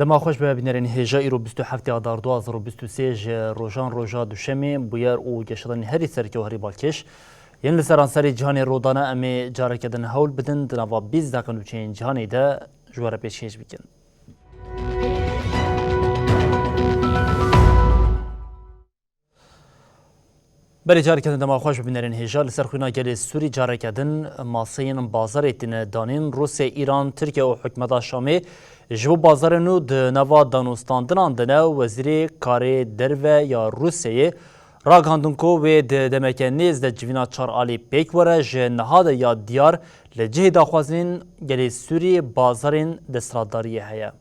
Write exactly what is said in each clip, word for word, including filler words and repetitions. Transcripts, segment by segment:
Dema xweş be bînerên hêja, îro bîst û heftê Adar du hezar û bîst û sê ji rojan roja Duşemê, bûyer û geşedanên herî sereke û herî balkêş yên li seranserê cîhanê rûdane, em ê careke din hewl bidin di nava bîst deqe nûçeyên cîhanê de ji we re pêşkêş bikin. Berê careke din dema xweş bi bînerên hêja. Li ser xwîna gelê Sûrî careke din maseyên bazarê têne danîn. Rûsya, Îran, Tirkiye û hikûmeta Şamê ji bo bazarên nû di nava danûstandinan de ne. Wezîrê Karê Derve ya Rûsyayê ragihandin ku wê di demeke nêz de civîna çar alî pêk were. Ji niha de ya diyar li cihê daxwazinên gelê Sûrî bazarên desthilatdariyê heye.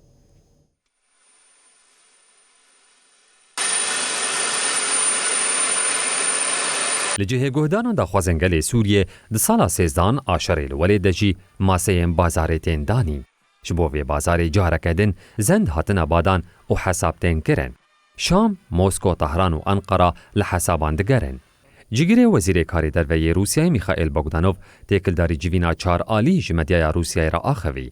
Li cihê guhdanan daxwazên gelê Sûriyê di sala sêzdehan a şerê li welê de jî maseyên bazarê tên danîn. Ji bo vê bazarê careke din zend hatine badan û hesab tên kirin. Şam, Mosko, Tehran û Enqera li hesaban digerin. Cîgirê Wezîrê Karê Derve yê Rûsyayê Mîxaîl Bogdanov têkildarî civîna çar alî ji medyaya Rûsyayê re axivî.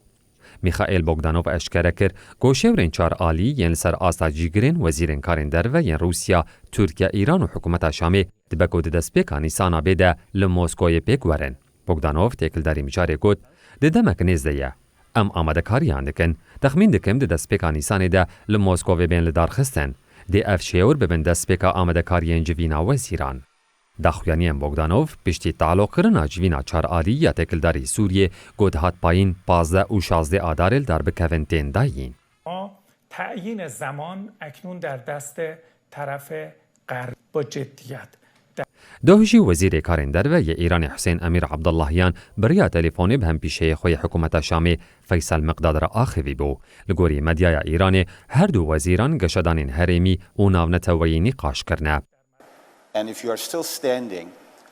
Mîxaîl Bogdanov eşkere kir ku şêwrên çar alî yên li ser asta cîgirên wezîrên karên derve yên Rûsya, Tirkiye, Îran û hikûmeta Şamê dibe ku di destpêka Nîsana bê de li Moskoyê pêk werin. Bogdanov têkildarî mijarê got, di demek nêz de ye. Em amadekariyan dikin. Texmîn dikim di destpêka Nîsanê de li Moskovê bên lidarxistin. Dê ev şêwr bibin destpêka amadekariyên civîna wezîran. Daxuyaniyên Bogdanov piştî taloqkirina civîna çar alî ya têkildarî Sûriyê ku dihat payîn pazdeh û şazdeh Adarê li dar bikevin tên dayîn. ما تعیین زمان اکنون در دست طرف غرب با جدیت. Doh jî Wezîrê Karên Derve yê Îranê Husên Emîr Abdullahiyan bi riya telefonê bi hempîşeyê xwe yê hikûmeta Şamê Feysel Miqdad re axivî bû. Li gorî medyaya Îranê her du wezîran geşedanên herêmî û navneteweyî nîqaş kirine. And if you are still standing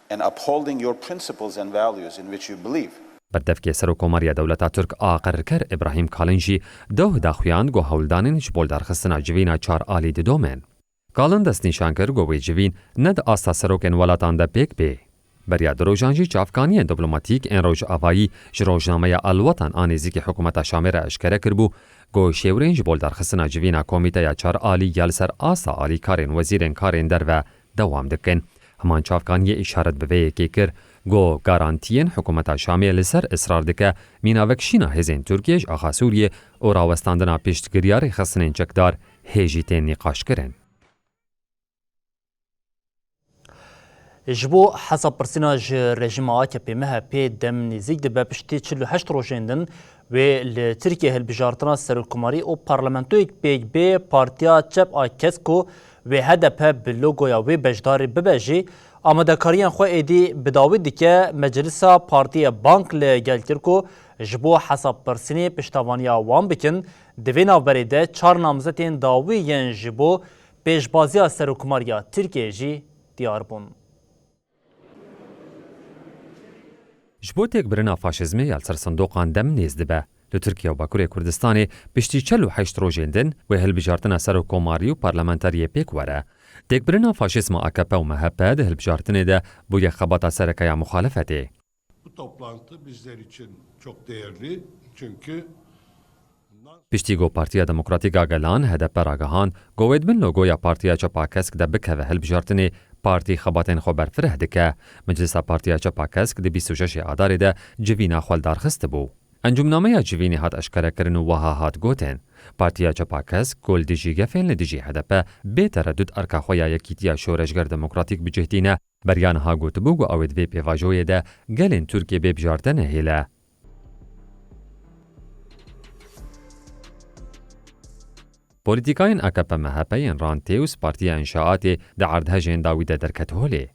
and upholding your principles and values in which you believe. Berdevkê Serokkomariya Dewleta Tirk a qerirker Îbrahîm Kalin jî doh daxuyand ku hewldanên ji bo lidarxistina civîna çar alî didomin. Kalin destnîşan kir ku wê civîn ne di asta serokên welatan de pêk bê. Beriya du rojan jî çavkaniyên diplomatîk ên rojavayî ji rojnameya Alwetan a nêzîkî hikûmeta Şamê re eşkere kiribû ku şêwrên ji bo lidarxistina civîna Komîteya Çar Alî ya li ser asta alîkarên wezîrên karên derve dewam dikin. Heman çavkaniyê îşaret bi vê yekê kir ku garantiyên hikûmeta Şamê li ser israr dike mîna vekişîna hêzên Tirkiyê ji axa Sûriyê û rawestandina piştgiriya rêxistinên çekdar hê jî tên nîqaşkirin. Ji bo hesabpirsîna ji rejîma A K P M H P dem nêzîk dibe piştî çil û heşt rojên din wê li Tirkiyê hilbijartina serokkomarî û parlamentoyek pêk bê. Partiya Çep a Kesk ku wê H D P bi logoya wê beşdarî bibe jî amadekariyên xwe êdî bi dawî dike. Meclisa Partiyê bang li gel kir ku ji bo hesabpirsînê piştevaniya wan bikin. Di vê navberê de çar namzetên dawî yên ji bo pêşbaziya serokkomariya Tirkiyeyê jî diyar bûn. Ji bo têkbirina faşîzmê ya li ser sindoqan dem nêz dibe. Li Tirkiye û Bakurê Kurdistanê piştî çil û heşt rojên din wê hilbijartina serokkomarî û parlamenteriyê pêk were. Têkbirina faşîzma A K P û M H P di hilbijartinê de bûye xebata sereke ya muxalefetê. Bu toplantı bizler için çok değerli çünkü Piştî ku Partiya Demokratîk a Gelan, H D P, ragihand ku wê di bin logoya Partiya Çep a Kesk de bikeve hilbijartinê, partî xebatên xwe berfireh dike. Meclisa Partiya Çep a Kesk di bîst û şeşê Adarê de civîna xwe li dar xistibû. Encûmnameya civînê hat eşkerekirin û wiha hat gotin, Partiya Çep a Kesk ku li dijî gefên li dijî H D P bê teredût erka xwe ya Yekîtiya Şoreşger Demokratîk bi cih tîne, beriya niha gotibû ku ew ê di vê pêvajoyê de gelên Tirkiyê bê bijartine hêle. Polîtîkayên A K P M H P yên rantê û Partiya Înşaatê di erdhejên dawî de derket holê.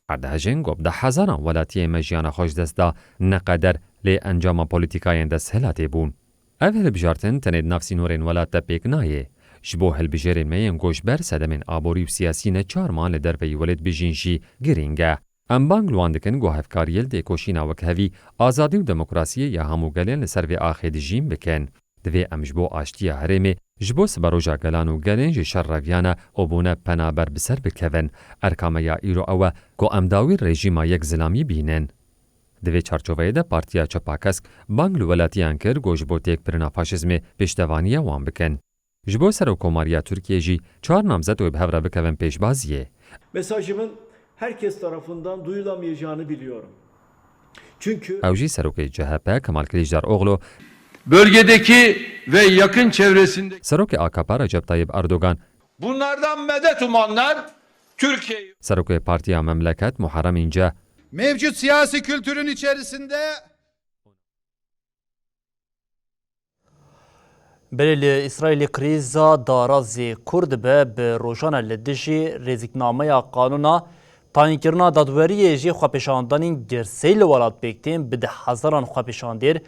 Erdhejên ku bi deh hezaran welatiyên me jiyana xwe ji dest da, ne qeder lê encama polîtîkayên desthilatê bûn. Ev hilbijartin tenê di nav sînorên welat de pêk nayê. Ji bo hilbijêrên me yên ku ji ber sedemên aborî û siyasî neçar man li derveyî welêt bijîn jî girîng e. Em bang li wan dikin ku hevkariyê li têkoşîna wekhevî, azadî û demokrasiyê ya hemû gelên li ser vê axê dijîn bikin. Divê em ji bo aştiya herêmê, ji bo siberoja gelan û gelên ji şer reviyane û bûne penaber bi ser bikevin. Erka me ya îro ew e ku em dawî rejîma yek zilamî bînin. Di vê çarçoveyê de Partiya Çepa Kesk bang li welatiyan kir ku ji bo têkbirina faşizmê pêştevaniya wan bikin. Ji bo Serokkomariya Tirkiyê jî çar namzet wê bi hev re bikevin pêşbaziyê. Mesajımın herkes tarafından duyulamayacağını biliyorum. Çünkü Ew jî serokê C H P Kemal Kiliçdaroglu, Bölgedeki ve yakın çevresindeki serokê A K P Recep Tayyip Erdogan, Bunlardan medet umanlar Türkiye'yi serokê Partiya Memleket Muharrem İnce, Mevcut siyasi kültürün içerisinde Belê li Îsraîlê krîza darazê kûr dibe, bi rojan e li dijî rêziknameya qanûna tayînkirina dadweriyê jî xwepêşandanên girseyî li welat pêk tên, bi deh hezaran xwepêşandêr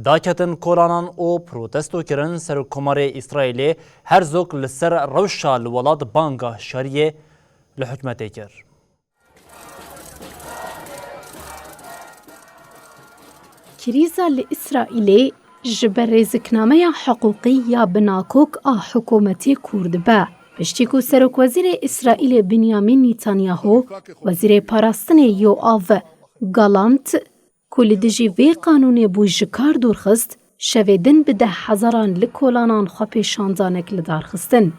daketin kolanan û protesto kirin. Serokkomarê Îsraîlê Herzog li ser rewşa li welat banga şeriyê li hikûmetê kir. Krîza li Îsraîlê ji ber rêziknameya hiqûqî ya binakok a hikûmetê kûr dibe. Piştî ku Serokwezîrê Îsraîlê Binyamîn Nîtanyahu, Wezîrê Parastinê Yoav Galant, ku li dijî vê qanûnê bû ji kar dûr xist, şevê din bi deh hezaran li kolanan xwepêşandanek li dar xistin.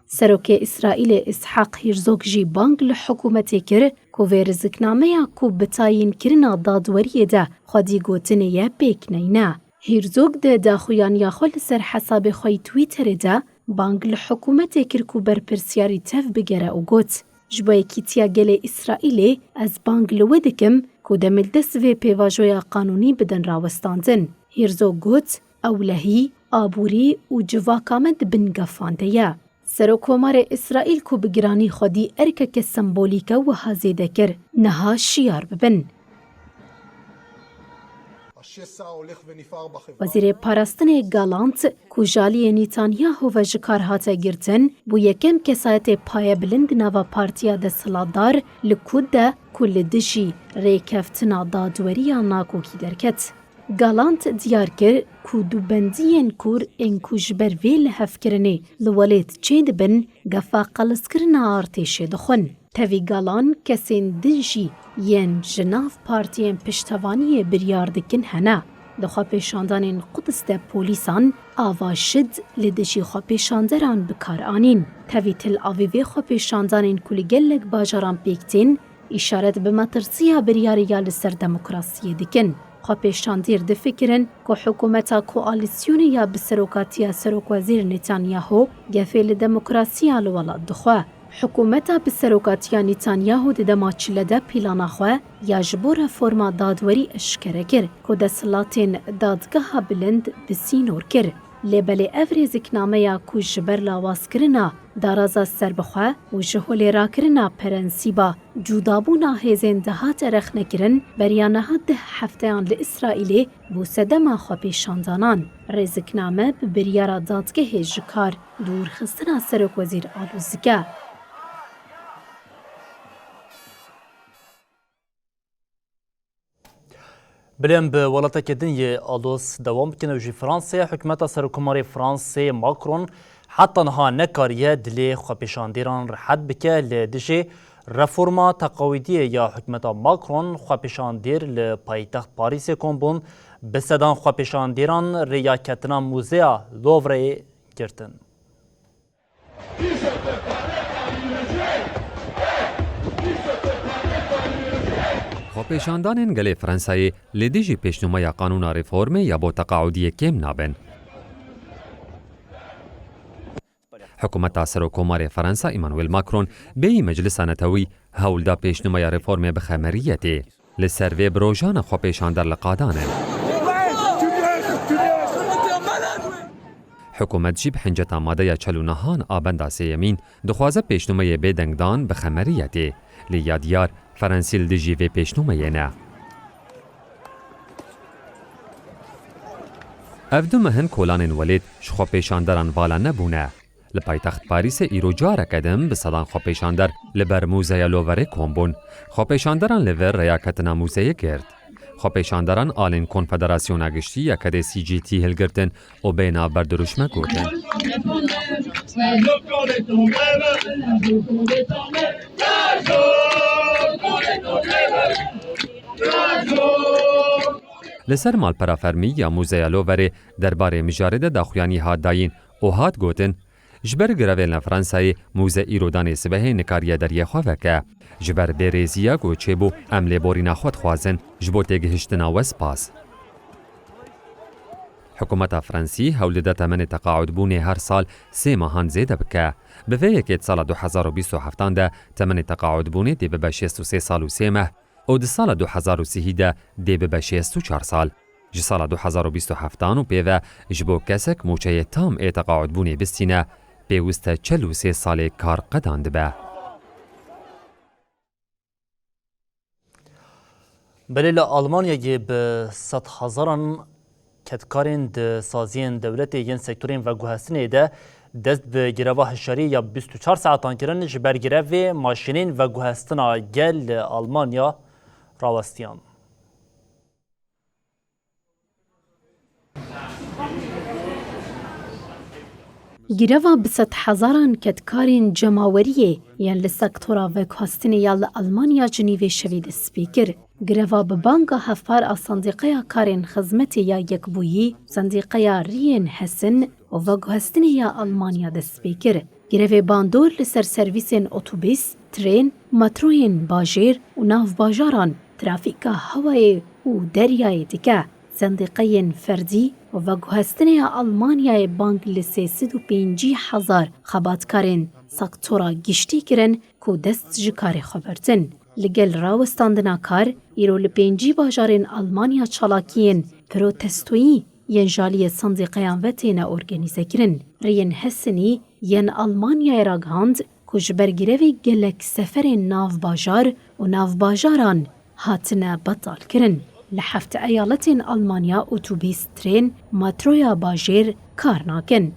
Serokê Îsraîlê Îshak Hîrzog jî bang li hikûmetê kir ku vê rêziknameya ku bi tayînkirina dadweriyê de xwedî gotinê ye pêk neyne. Hîrzog di daxuyaniya xwe li ser hesabê xwe yî Twitterê de bang li hikûmetê kir ku berpirsiyarî tev bigere û got, Ji bo yekîtiya gelê Îsraîlê ez bang li we dikim ku demildest vê pêvajoya qanûnî bidin rawestandin. Hîrzog got, Ewlehî, aborî û civaka me di bin gefan de ye. Serokkomarê Îsraîl ku bi giranî xwedî erkeke sembolîk e wiha zêde kir, Niha şiyar bibin. Wezîrê Parastinê Galant, ku ji aliyê Netanyahu ve ji kar hate girtin, bû yekem kesayetê payebilind nava partiya desthilatdar li ku de ku li dijî rêkeftina dadweriya nakokî derket. Galant diyar kir ku dubendiyên kûr ên ku ji ber vê lihevkirinê li welêt çêdibin, gefa qelizkirina artêşê dixwin. Tevî Galan kesên din jî yên ji nav partiyên piştevaniyê biryar dikin hene. Di xwepêşandanên Quds de polîsan ava şid li dijî xwepêşanderan bi kar anîn. Tevî Tel Avîvê xwepêşandanên ku li gelek bajaran pêk tên, îşaret bi metirsiya biryariya li ser demokrasiyê dikin. Xwepêşandêr difikirin ku hikûmeta koalîsyonê ya bi serokatiya Serokwezîr Netanyahu gefê li demokrasiya li welat dixwe. Hikûmeta bi serokatiya Netanyahu di dema çile de pîlana xwe ya ji bo reforma dadwerî eşkere kir ku desthilatên dadgeha bilind bi sînor kir. Lê belê ev rêziknameya ku ji ber lawazkirina daraza serbixwe û ji holê rakirina prensîba cûdabûna hêzên dihate rexnekirin, beriya niha deh hefteyan li Îsraîlê bû sedema xwepêşandanan. Rêzikname bi biryara dadgehê ji kar dûrxistina serokwezîr alozî dike. Belê em bi welateke din yê aloz dewam bikin, ew jî Fransayê. Hikûmeta Serokkomarê Fransayê Macron heta niha nekariye dilê xwepêşandêran rihet bike li dijî reforma teqawîdiyê ya hikûmeta Macron. Xwepêşandêr li paytext Parîsê kom bûn, bi sedan xwepêşandêran rêya ketina Muzeya Louvre-yê girtin. Xwepêşandanên gelê Fransayê li dijî pêşnûmeya qanûna reformê ya bo teqaûdiyê kêm nabin. Hikûmeta Serokkomarê Fransa Emmanuel Macron bêyî Meclisa Netewî hewl da pêşnûmeya reformê bixe meriyetê. Li ser vê bi rojan e xwepêşander li qadan in. Hikûmet jî bi hinceta madeya çel û nehan a benda sêyemîn dixwaze pêşnûmeyê bê dengdan bi xemeriyetê. Lê ya diyar, Ferensî li dijî vê pêşnûmeyê ne. Ev du meh in kolanên welêt ji xwepêşanderan vala nebûne. Li paytext Parîsê îro careke din bi sedan xwepêşander li ber Mûzeya Loverê kom bûn. Xwepêşanderan li vir rêya ketina mûzeyê girt. Xwepêşanderan alên Konfederasyona Giştî ya kedê C G T hilgirtin û bê navber dirûşme gotin. Li ser malpera fermî ya Mûzeya Loverê derbarê mijarê de daxuyanî hat dayîn û hat gotin, ji ber grevên li Fransayê mûze îro danê sibehê nikariye deriyê xwe veke. Ji ber bêrêziya ku çêbû, em lêborîna xwe dixwazin. Ji bo têgihiştina we spas. Hikûmeta Fransî hewl dide temenê teqaûdbûnê her sal sê mehan zêde bike. Bi vê yekê di sala du hezar û bîst û heftan de temenê teqaûdbûnê dê bibe şêst û sê sal û sê meh û di sala du hezar û sîhî de dê bibe şêst û çar sal. Ji sala du hezar û bîst û heftan û pê ve ji bo kesek mûçeyê tam ê teqaûdbûnê bistîne, pêwist e çil û sê salê kar qedan dibe. Belê li Almanyayê bi sedhezaran kedkarên di saziyên dewletê yên sektorên veguhestinê de dest bi greva hişyarî ya bîst û çar saetan kirin, ji ber grevê maşînên veguhestina gel li Almanya rawestiyan. Greva bi sedhezaran kedkarên cemaweriyê yên li sektora veguhestinê ya li Almanya ji nîvê şevê dest pê kir. Greva bi banga hevpar a Sendîqeya Karên Xizmetê ya Yekbûyî, Sendîqeya Riyên Hesin û Veguhestinê ya Almanya dest pê kir. Grevê bandor li ser servîsên otobîs, trên, metroyên bajêr û navbajaran, trafîka hewayê û deryayê dike. Sendîqeyên ferdî û veguhestinê ya Almanyayê bang li sê sed û pêncî hezar xebatkarên sektora giştî kirin ku dest ji karê xwe bertin. Li gel rawestandina kar, îro li pêncî bajarên Almanya çalakiyên protestoyî yên ji aliyê sendîqeyan ve têne organîzekirin. Riyên Hesinî yên Almanyayê ragihand ku ji ber grevê gelek seferên navbajar û navbajaran hatine betalkirin. Li heft eyaletên Almanya otobîs, trên, metroya bajêr kar nakin.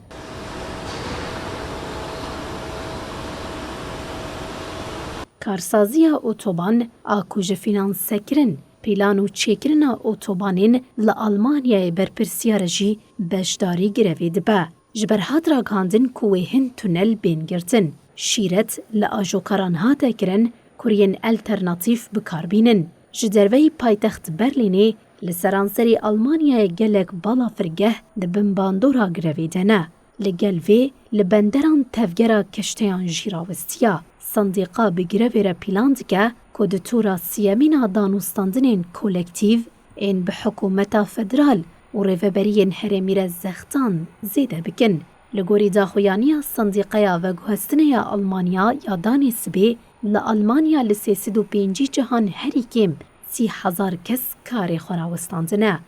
Karsaziya otoban a ku ji fînansekirin, plan û çêkirina otobanên li Almanyayê berpirsiyar e jî beşdarî grevê dibe. Ji ber hat ragihandin ku wê hin tunel bên girtin. Şîret li ajokaran hate kirin ku riyên alternatîf bi kar bînin. Ji derveyî paytext Berlînê li seranserê Almanyayê gelek balafirgeh di bin bandora grevê de ne. Li gel vê, li benderan tevgera keşteyan jî rawestiya. Sendîqa bi grevê re plan dike ku di tura siyemîn a danûstandinên kolektîv ên bi hikûmeta federal û rêveberiyên herêmî re zextan zêde bikin. Li gorî daxuyaniya Sendîqeya Veguhestinê ya Almanya ya danê sibê, li Almanya li sê sed û pêncî cihan herî kêm sî hezar kes karê xwe rawestandine.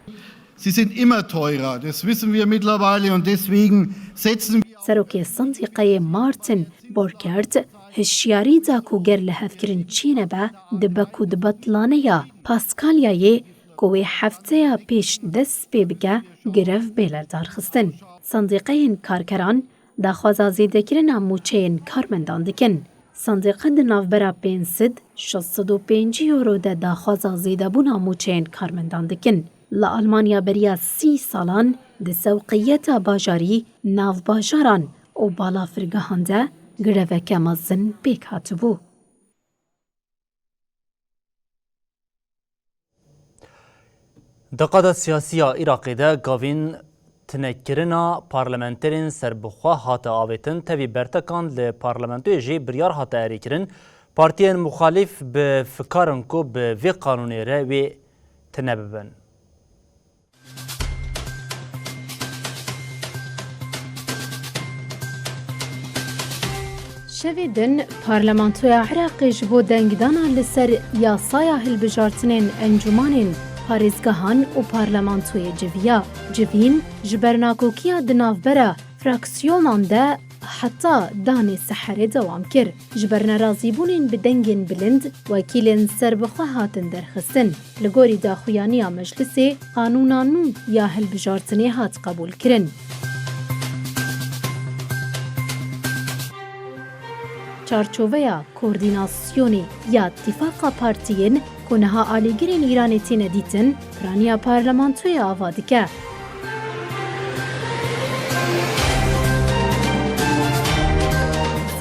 Sie sind immer teurer, das wissen wir mittlerweile und deswegen setzen wir Serokê Sendîqeyê Martin Borkert hişyarî da ku ger lihevkirin çênebe, dibe ku di betlaneya Paskalyayê ku wê hefteya pêş dest pê bike, grev bê li dar xistin. Sendîqeyên karkeran daxwaza zêdekirina mûçeyên karmendan dikin. Sendîqe di navbera pênc sed, şeş sed û pêncî euro de daxwaza zêdebûna mûçeyên karmendan dikin. Li Almanya beriya sî salan di sewqiyeta bajarî, navbajaran û balafirgehan de greveke mezin pêk hatibû. Di qada siyasî ya Iraqê de gavîn tinekirina parlamenterên serbixwe hate avêtin, tevî bertekan li parlamentoyê jî biryar hate erêkirin, partiyên muxalîf bi fikar in ku bi vê qanûnê re wê tune bibin. Şevê din, Parlamentoya Iraqê ji bo dengdana li ser yasaya hilbijartinên encûmanên parêzgehan û parlamentoyê civiya. Civîn, ji ber nakokiya di navbera Fraksiyonan de heta danê seherê dewam kir. Ji ber nerazîbûnên bi dengên bilind, wekîlên serbixwe hatin derxistin. Li gorî daxuyaniya meclisê, qanûna nû ya hilbijartinê hat qebûlkirin. Çarçoveya koordînasyonê ya tîfaqa partiyên ku niha alîgirên Îranê têne dîtin, piraniya parlamentoyê ava dike.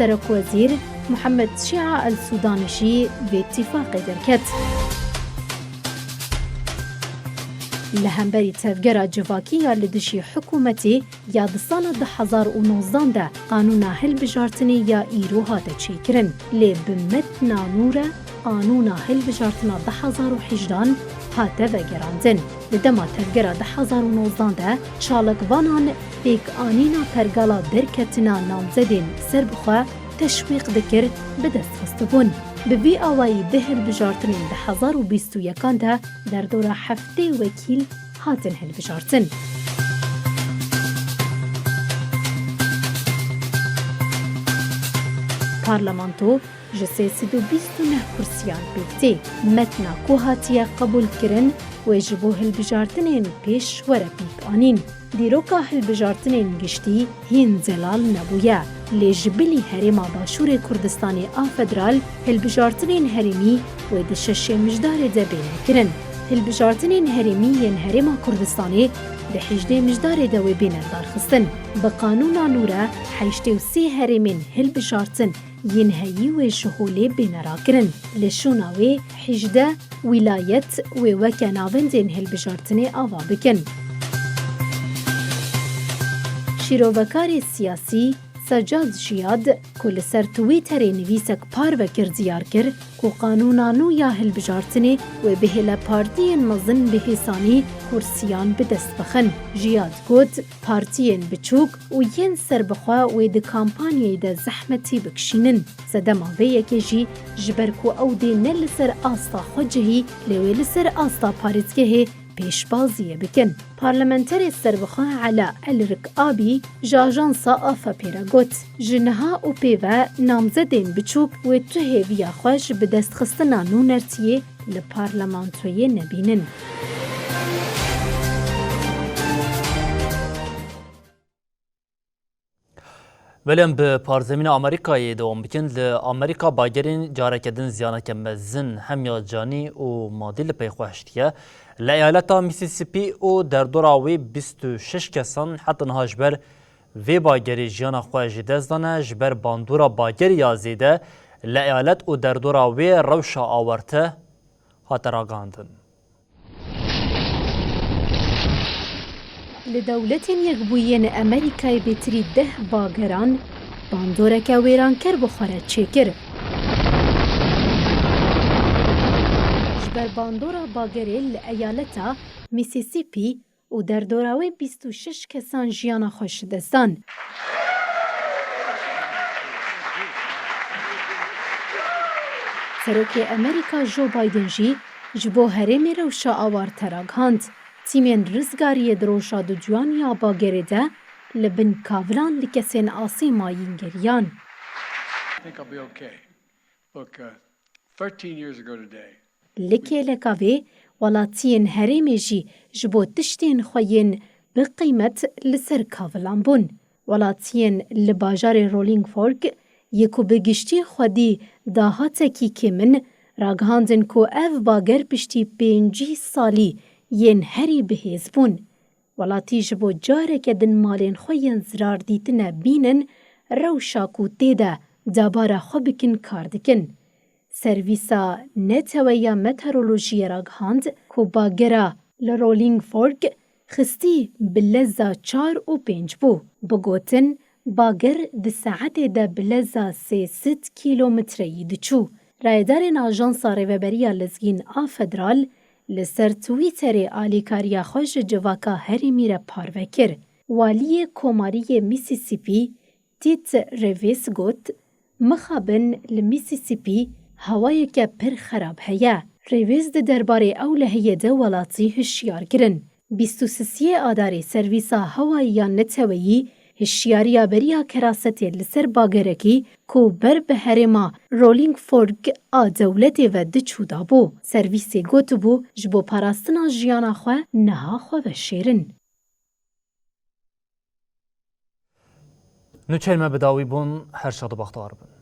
Serokwezîr Muhammed Şia El Sûdanî jî vê tîfaqê derket. Li hemberî tevgera civakî ya li dijî hikûmetê ya di sala du hezar û nozdan de qanûna hilbijartinê ya îro hate çêkirin, lê bi metna nû re qanûna hilbijartina du hezar û hejdan hate vegerandin. Di dema tevgera du hezar û nozdan de çalakvanan pêkanîna pergala derketina namzedên serbixwe teşwîq dikir, bi dest xistibûn. Bi vî awayî di hilbijartinên du hezar û bîst û yekan de derdora heftê wekîl hatin hilbijartin. Parlamento ji sê sed û bîst û neh kursiyan pêk tê. Metna ku hatiye qebûlkirin wê ji bo hilbijartinên pêş were pêkanîn. Dîroka hilbijartinên giştî hîn zelal nebûye, lê ji bilî Herêma Başûrê Kurdistanê a Federal hilbijartinên herêmî wê di şeşê Mijdarê de bêne kirin. Hilbijartinên herêmî yên Herêma Kurdistanê di hejdê Mijdarê de wê bêne darxistin. Bi qanûna nû re heştê û sê herêmên hilbijartin yên heyî wê ji holê bêne rakirin. Li şûna wê hejdeh wîlayet wê weke navendên hilbijartinê ava bikin. Şîrovekarê siyasî Secad Jiyad, ku li ser Twitterê nivîsek parve kir, diyar kir ku qanûna nû ya hilbijartinê wê bihêle partiyên mezin bi hêsanî kursiyan bi dest bixin. Jiyad got, partiyên biçûk û yên serbixwe wê di kampanyayê de zehmetî bikişînin. Sedema vê yekê jî ji ber ku ew dê ne li ser asta xwecihî, lê wê li ser asta parêzgehê pêşbaziyê bikin. Parlamenterê serbixwe Ela El Rikabi ji ajansa A F P'ê re got, ji niha û pê ve namzedên biçûk wê tu hêviya xwe ji bidestxistina nûnertiyê li parlamentoyê nebînin. Belê em bi parzemîna Amerîkayê dewam bikin. Li Amerîka bagerên careke din ziyaneke mezin hem ya canî û madî li pey xwe hiştiye. Li eyaleta Mississippi û derdora wê bîst û şeş kesan heta niha ji ber vê bagerê jiyana xwe ji dest dane. Ji ber bandora bagerê ya zêde li eyalet û derdora wê rewşa awarte hate ragihandin. Li Dewletên Yekbûyî yên Amerîkayê bêtirî deh bageran bandoreke wêranker bi xwe re çêkir. Ji ber bandora bagerê li eyaleta Mississippi û derdora wê bîst û şeş kesan jiyana xwe ji dest dan. Serokê Amerîka Joe Biden jî ji bo herêmê rewşa awarte ragihand. Tîmên rizgariyê di roja ducuyan ya bagerê de li bin kavilan li kesên asê mayîn geriyan. I think I'll be okay. Look, uh, thirteen years ago today, Li kêleka vê, welatiyên herêmê jî ji bo tiştên xwe yên bi qîmet li ser kavilan bûn. Welatiyên li bajarê Rolling Fork yê ku bi giştî xwedî dahatekî kêm in, ragihandin ku ev bager piştî pêncî salî yên herî bihêz bûn. Welatî ji bo careke din malên xwe yên zirar dîtine bînin, rewşa ku tê de debara xwe bikin kar dikin. Servîsa Neteweyî ya Meteorolojiyê ragihand ku bagera li Rolling Fork xistî bi leza çar û pênc bû. Bi gotin, bager di saetê de bi leza sê sed kîlometreyî diçû. Rayedarên Ajansa Rêveberiya Lezgîn a Federal li ser Twitterê alîkariya xwe ji civaka herêmî re parve kir. Waliyê Komariyê Mississippi, Tit Reeves got, Mixabin li Mississippi hewayeke pir xerab heye. Reeves di derbarê ew lehiyê de welatî hişyar kirin. Bîst û sisiyê Adarê Servîsa Hewayî ya Neteweyî Hişyariya beriya kerasetê li ser bagerekî ku ber bi herêma Rolling Fork a dewletê ve diçû dabû. Servîsê gotibû, ji bo parastina jiyana xwe niha xwe veşêrin. Nûçeyên me bi dawî bûn, her şad û bextewar bin.